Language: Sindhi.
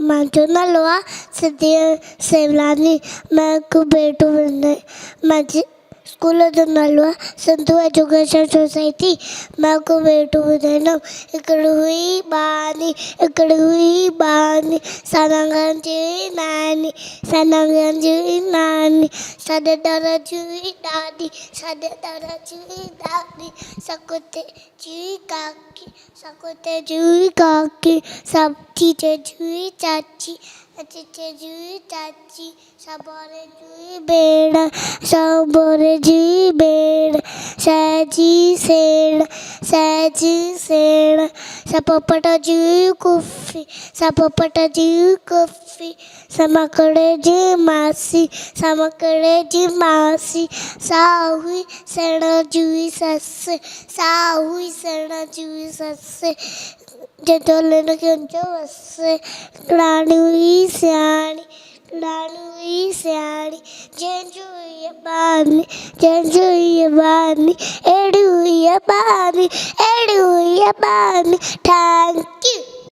منهنجو نالو آ سڌي سيولاڻي. مان هڪ ڀيٽ منهنجي اسڪول جو نالو آ سنڌو ايجوڪيشن سوسائٽي. مان هڪ ڀيٽ ٻڌائيندم. هڪڙي هئي ٻانهي، هڪڙي هئي ٻانهي، سانڱن جي هئي ناني، سانڱن جي هئي ناني، ساڏي در جي هئي ڏاڏي، ساڏي در جي هئي ڏاڏي، سڪوتي جي هئي ڪاڪي، سڪوتي جي هئي ڪاڪي، سڀ چيچي جي هئي چاچي، چيچي جي هئي چاچي، سڀوري جي هئي ڀيڻ، سڀوري جي هئي ڀيڻ، سهجي سيڻ، سهجي سيڻ، سپوپٽ جي هئي ڪوفي، سپوپٽ جي هئي ڪوفي، سمڪڙي جي ماسي، سمڪڙي جي ماسي، سا هئي سيڻ جي هئي سس، سا هئي سيڻ جي هئي سس، جنهن جو لين ڪنهن جو وس، ڪڙاڻي هئي سياڻي، ڪڙاڻي هئي سياڻي، جنهن جي هئي ٻانهي، جنهن جي هئي ٻانهي، اهڙي هئي ٻانهي، اهڙي هئي ٻانهي. Thank you.